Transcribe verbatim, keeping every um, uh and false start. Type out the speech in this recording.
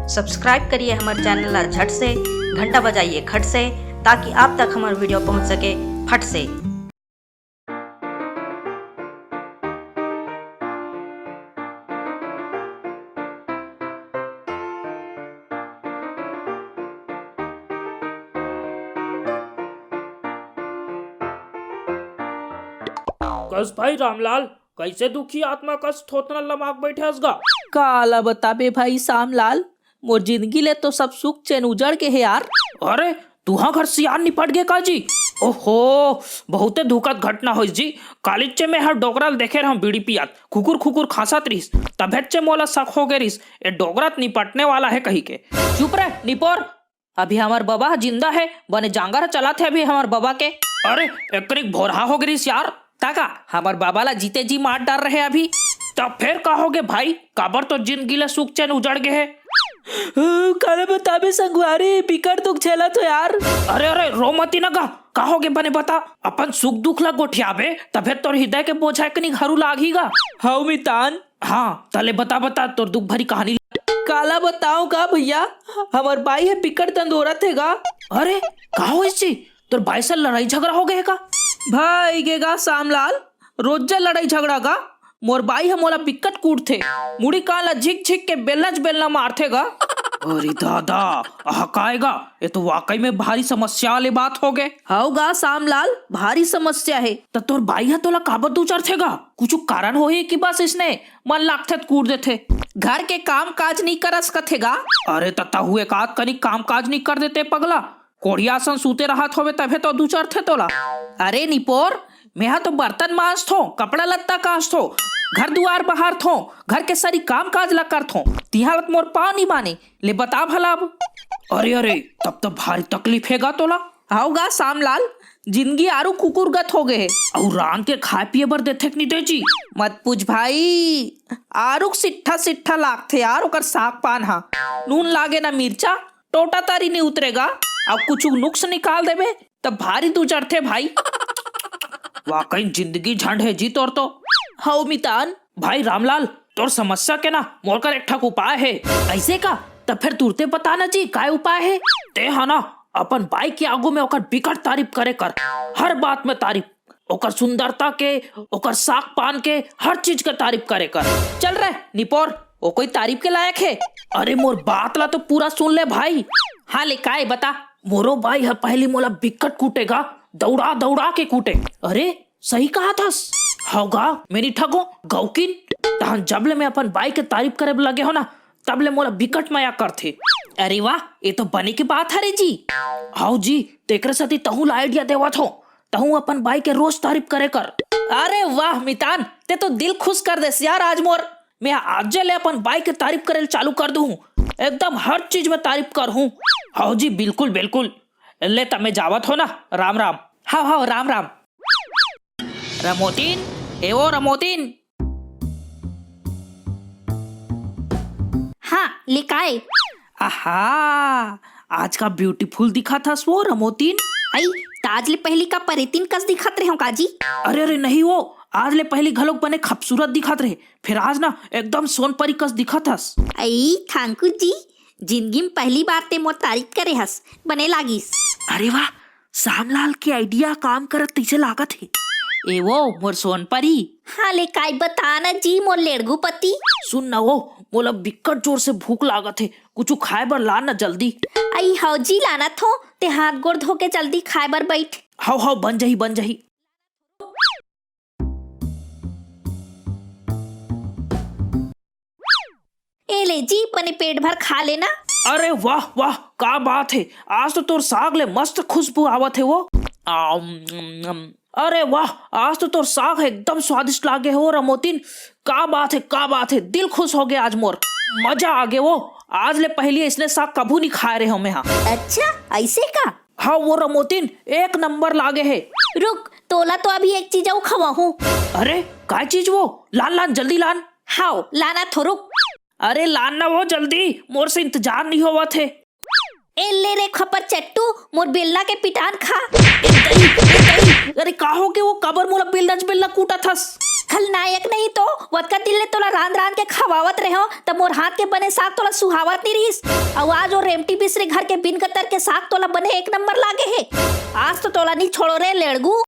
Subscribe करिए हमर channel ला झट से, घंटा बजाइए खट से, ताकि आप तक हमर वीडियो पहुंच सके फट से। कस भाई रामलाल, कइसे दुखी आत्मा कस थोथना लमाक बइठे हस गा? काला बताबे भाई सामलाल, मोर जिंदगी ले तो सब सुख चैन उजड़ गे हे यार। अरे, तुहा घर सियान निपट गे का जी? ओहो, बहुते दुखद घटना होइस जी। कालीचे में हर डोकरा ल देखे रहूं बीड़ी पियात, खुकुर खुकुर खांसत रिहिस, तभेच्चे मोला शक हो गे रिहिस, ए डोकरा त निपटने वाला हे कही के। चुप रे निपोर, अभी हमर बबा ह जिंदा हे, बने जांगर ह चलाथे अभी हमर बबा के। अरे, एकरिक भोरहा हो गे रिहिस यार। ताका, हमर बबा ला जीते जी मार डार रहे अभी। तब फेर का होगे भाई, काबर तो जिंदगी ला सुख चैन उजड़ गे हे? काला बताबे संगवारी, बिकट दुख झेलत हो यार। अरे, अरे, रो मती न गा, का होगे बने बता। अपन सुख दुख ला गोठियाबे, तभे तोर हृदय के बोझा एकनी हरू लागही गा। हव मितान। हाँ, तले बता, बता तोर दुख भरी कहानी। काला बताओ का भैया, हमर बाई हे बिकट दंदोरत हे गा। अरे, का होइस जी? तोर बाई से लड़ाई झगड़ा हो गे हे का? भाई गे गा सामलाल, रोज लड़ाई झगड़ा गा। मोर बाई ह मोला बिकट कूटथे, मुड़ी कान ला झिक झिक के बेलना च बेलना मारथे गा। अरे दादा, अहकाय गा, ये तो वाकई में भारी समस्या वाली बात हो गे। हव गा सामलाल, भारी समस्या हे। त तोर बाई ह तोला काबर दुचरथे गा? कुछु कारण होही कि बस इसने मन लागथे त कूट देथे? घर के काम काज नी करस कथे गा। अरे त तहू एक आध कनी काम काज नी कर देते पगला, कोढ़िया सन सूते रहत होवे तभे तो दुचरथे तोला। अरे निपोर, मेहा तो बर्तन मांजथों, कपड़ा लत्ता कांचथों, घर दुआर बहारथों, घर के सरी काम काज ला करथों, तिहां लत मोर पांव नी बाने, ले बता भला अब। अरे अरे, तब तो भारी तकलीफ हे गा तोला। हव गा सामलाल, जिंदगी आरू कुकुरगत हो गे हे। अउ रांध के खाए पिए बर देथे कि नी दे जी? मत पूछ भाई, आरुक सिट्ठा सिट्ठा लागथे यार ओकर साग पान हा। नून लागे ना मिर्चा, टोटा तारी नी उतरे गा। अब कुछु नुक्स निकाल देबे त भारी दुचरथे भाई। वाकई जिंदगी झंड हे जी तोर तो। हव मितान। भाई रामलाल, तोर समस्या के ना मोर कर एक ठक उपाय हे। अइसे का? त फेर तुरते बता ना जी, काय उपाय हे? ते हा ना अपन बाई के आगू में ओकर बिकट तारीफ करे कर, हर बात में तारीफ, ओकर सुंदरता के, ओकर साग पान के, हर चीज के तारीफ करे कर। चल रे निपोर, ओ कोई तारीफ के लायक हे? अरे मोर बात ला तो पूरा सुन ले भाई। हाँ ले, काय बता? मोरो बाई ह पहली मोला बिकट कूटे गा, दौड़ा दौड़ा के कूटे। अरे सही कहा थस। हव गा, मैं नी ठगों, गौकिन। तहन जब ले मैं अपन बाई के तारीफ करे बर लगे हों ना, तब ले मोला बिकट मया करथे। अरे वाह, ये तो बने के बात हरे जी। हव जी, तेकरे सेती तहूं ला आइडिया देवत हों, तहूं अपन बाई के रोज तारीफ करे कर। अरे वाह मितान, ते तो दिल खुश कर देस यार आज मोर। मैं आजे ले अपन बाई के तारीफ करे ल चालू कर दूं, एकदम हर चीज में तारीफ करहूं। हव जी, बिल्कुल बिल्कुल। ले त मैं जावत हों ना, राम राम। हव हव, राम राम। रमोतीन, ए ओ रमोतीन। हाँ, ले काय? आहा, आज का ब्यूटीफुल दिखत हस वो रमोतीन। अई, त आज ले पहली का परेतीन कस दिखत रहेंव का जी? अरे अरे नहीं वो, आज ले पहली घलोक बने खूबसूरत दिखत रहे, फेर आज ना एकदम सोनपरी कस दिखत हस। अई ठाकुर जी, जिंदगी में पहली बार ते मोर तारीफ करे हस, बने लागिस। अरे वाह, सामलाल के आइडिया काम करत तइसे लागत हे। ए वो मोर सोनपरी। हाँ ले काय बता ना जी मोर लेड़गू पति। सुन ना वो, मोला बिकट जोर से भूख लागत हे, कुछु खाए बर ला ना जल्दी। अई हव जी लानत हों, ते हाथ गोड़ धो के जल्दी खाए बर बइठ। हव हव, बन जही बन जही। ए ले जी, बने पेट भर खा लेना। अरे वाह वाह, का बात हे, आज तो तोर साग ले मस्त खुशबू आवत हे वो। आम, अम, अम। अरे वाह, आज तो तोर साग एकदम स्वादिष्ट लागे हे वो रमोतीन। का बात हे, का बात हे, दिल खुश हो गे आज मोर, मजा आ गे वो। आज ले पहली अइसने साग कभू नी खाए रहेंव मैं हा। अच्छा, अइसे का? हाँ वो रमोतीन, एक नंबर लागे हे। रुक, तोला तो अभी एक चीज अउ खवाहूं। अरे, काय चीज वो? लान लान, जल्दी लान। हव, लानत हों रुक। अरे लान ना वो जल्दी, मोर से इंतजार नी होवत हे। ए ले रे खपर चट्टू, मोर बेलना के पिटान खा। ए दई, ए दई, अरे का हो गे वो, काबर मोला बेलना च बेलना कूटत हस? खलनायक नहीं तो, वतका दिन ले तोला रांध रांध के खवावत रहेंव, त मोर हाथ के बने साग तोला सुहावत नहीं रहिस। अउ आज वो रेमटी बिसरी घर के बिन गतर के साग तोला बने एक नंबर लागे हे। आज तो तोला नहीं छोड़ों रे लेड़गू।